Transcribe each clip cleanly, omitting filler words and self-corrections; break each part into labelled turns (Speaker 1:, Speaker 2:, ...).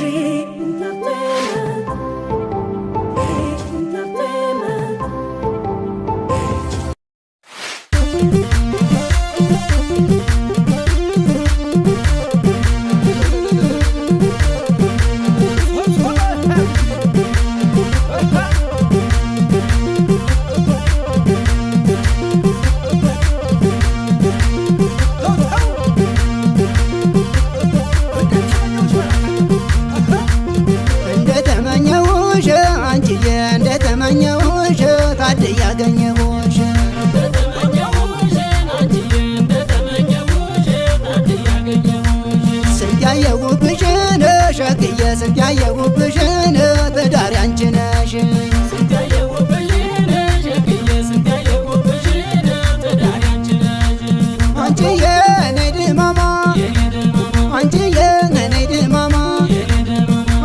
Speaker 1: Entertainment. Entertainment.
Speaker 2: እንደተመኘሁሽ አንቺዬ እንደተመኘሁሽ ታድያ ያገኘሁሽ። ስንት ያየሁብሽን ሸክዬ ስንት ያየሁብሽን ትዳር ያንቺ ነሽ። አንቺዬ ነይ ድማማ፣ አንቺዬ ነይ ድማማ፣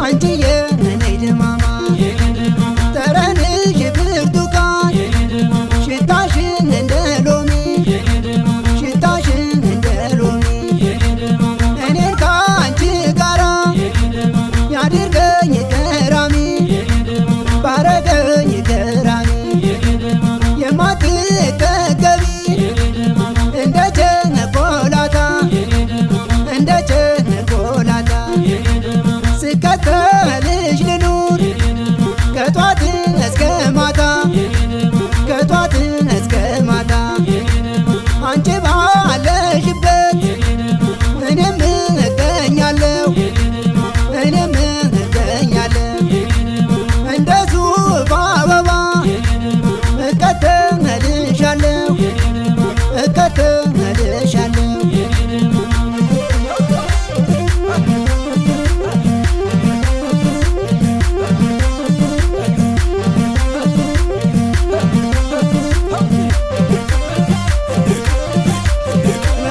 Speaker 2: አንቺዬ ነይ ድማማ፣ ጠረንሽ ብርቱካን ሽታሽን እንደ ሎሚ፣ ሽታሽን እንደ ሎሚ፣ እኔን ከአንቺ ጋራ ያድርገኝ ገራሚ፣ ባረገኝ ገራሚ፣ የማትጠገቢ እንደ ቸኮላታ፣ እንደ ቸኮላታ፣ ስከተልሽ ልኑር ከጧት እስከ ማታ፣ ከጧት እስከ ማታ። አንቺ ባለሽበት እኔም እገኛለሁ፣ እኔም እገኛለሁ። እንደ ሱፍ አበባ እከተልሻለሁ፣ እከተልሻለሁ።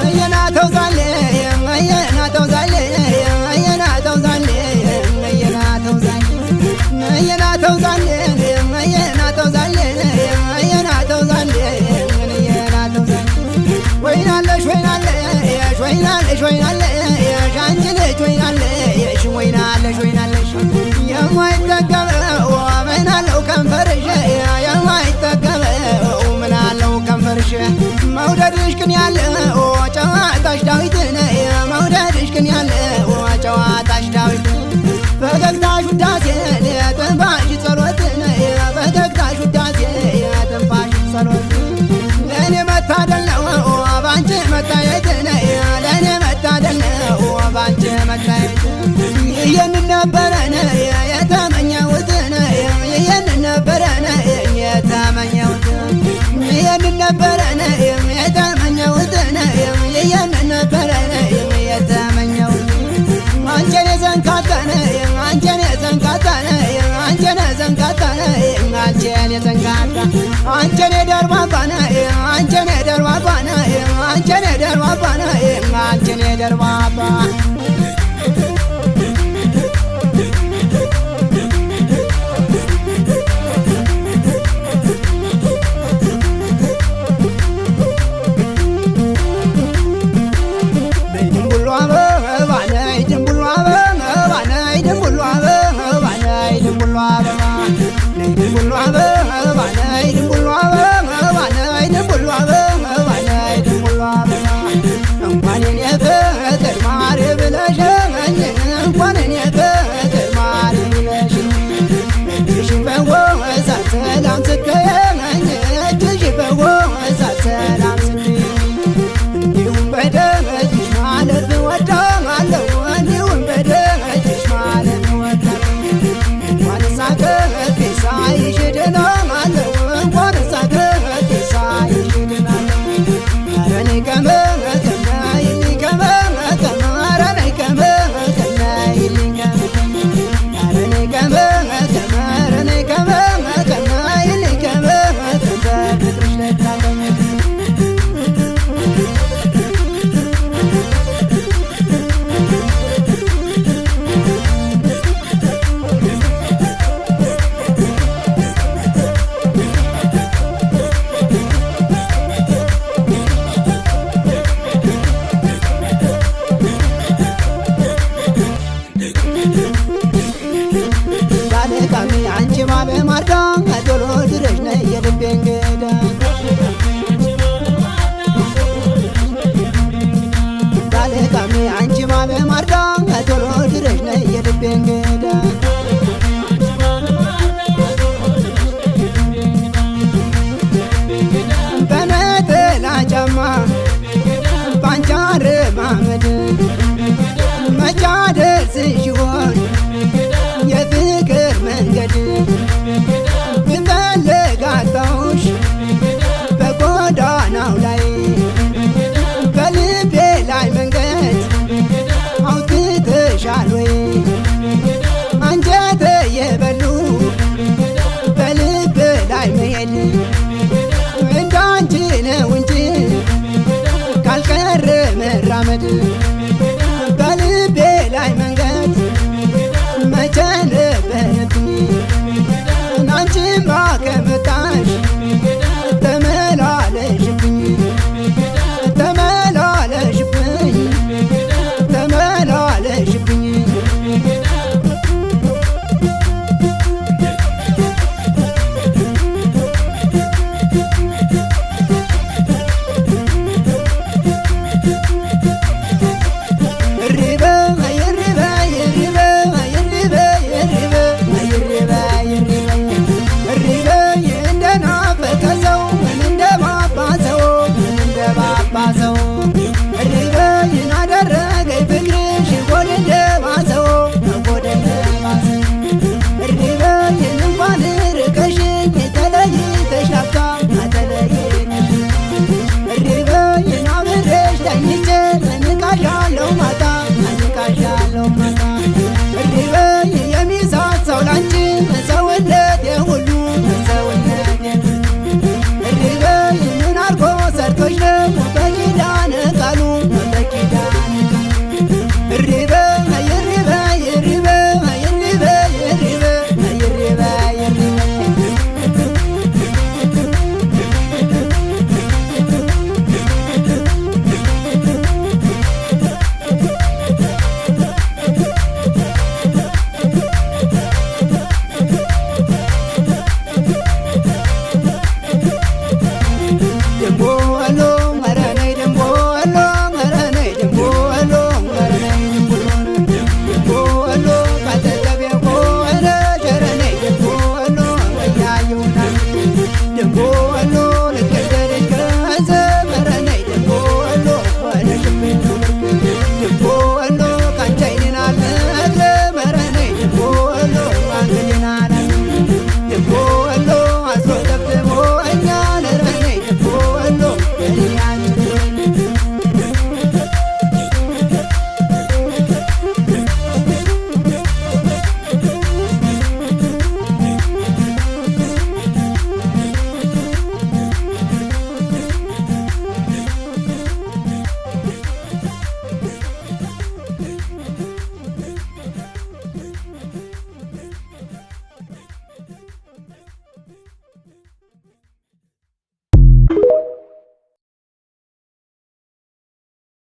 Speaker 2: አየናተው ዛሌ አየናተው ዛሌ አየናተው ዛሌ አየናተው ዛሌ አየናተው ዛሌ አየናተው ዛሌ አየናተው ዛሌ አየናተው ዛሌ። ወይናለሽ ወይናለሽ ወይናለሽ ወይናለሽ አንቺ ልጅ ወይናለሽ ወይናለሽ ወይናለሽ፣ የማይጠገበው ምናለው ከንፈርሽ፣ የማይጠገበው ምናለው ከንፈርሽ። መውደድሽ ግን ያለው ጨዋታሽ ዳዊት፣ መውደድሽ ግን ያለው ጨዋታሽ ዳዊት። ፈገግታሽ ውዳሴ ትንፋሽ ጸሎት፣ ፈገግታሽ ውዳሴ ትንፋሽ ጸሎት። ለእኔ መታደል ነው ባንቺ መታየት፣ ለእኔ መታደል ነው ባንቺ መታየት። ይህንን ነበረን የተመኘሁት፣ ይህንን ነበረን የተመኘሁት፣ ይህንን ነበረን የተመኘሁት፣ ይህንን ነበረን የተመኘሁት። አንቸን የዘንካታነ አንቸን የዘንካታነ አንቸን የዘንካታነ አንቸን የዘንካታ፣ አንቸን የደርባባነ አንቸን የደርባባነ አንቸን የደርባባነ አንቸን የደርባባ። ነይ ድንቡሎ አበባ ነይ ድንቡሎ አበባ ነይ ድንቡሎ አበባ ነይ ድንቡሎ አበባ ነይ ድንቡሎ አበባ ነይ ድንቡሎ አበባ ነይ ድንቡሎ አበባ ነይ ድንቡሎ አበባ። እንኳን የኔ ፍቅር ማር ብለሽ ማርዳ ቶሎ ድረሽ ነይ የልቤ እንግዳ። ባለቃሜ አንቺ ባለ ማርዳ ቶሎ ድረሽ ነይ የልቤ እንግዳ። በነጠላ ጫማ ባንቺ አረማመድ መች አደርስሽ ይሆን የፍቅር መንገድ? ብፈልግ አጣሁሽ በጎዳናው ላይ፣ በልቤ ላይ መንገድ አውጥተሻል ወይ? አንጀቴ የበሉ በልብ ላይ መሄድ እንዳንቺ ነው እንጂ ካልቀረ መራመድ። በልቤ ላይ መንገድ መቼ ነበረብኝ? አንቺማ ከመጣሽ ተመላለሽብኝ፣ ተመላለሽብኝ፣ ተመላለሽብኝ። እሪበ እሪበ እሪበ እሪበ እሪበ እሪበ እሪበ እንደናፈቀ ሰው እንደባባ ሰው እንደባባ ሰው እሪበ አደረገኝ ፍቅርሽ ሆድ እንደባሰው ሆድ እንደባሰው። እሪበ እንኳን ርቀሽኝ ተለይተሽ ላፍታ ተለይተሽ እሪበ አብሬሽ ተኝቼ እንቃዣለሁ ማታ እንቃዣለሁ ማታ። እሪበ የሚሳሳው ላንቺ ሰውነቴ ሁሉ ሰውነቴ። እሪበ ምን አርጎ ሰርቶሽ ነው በኪዳነ ቃሉ በኪዳነ ቃሉ? እሪበ እሪበ እሪበ እሪበ እሪበ እሪበ እሪበ። ደንቦሎ ኧረ ነይ ደንቦሎ ኧረ ነይ ደንቦሎ ኧረ ነይ ደንቦሎ ደንቦሎ ካጠገቤ ሆነሽ ኧረ ነይ ደንቦሎ እያየሁና ደንቦ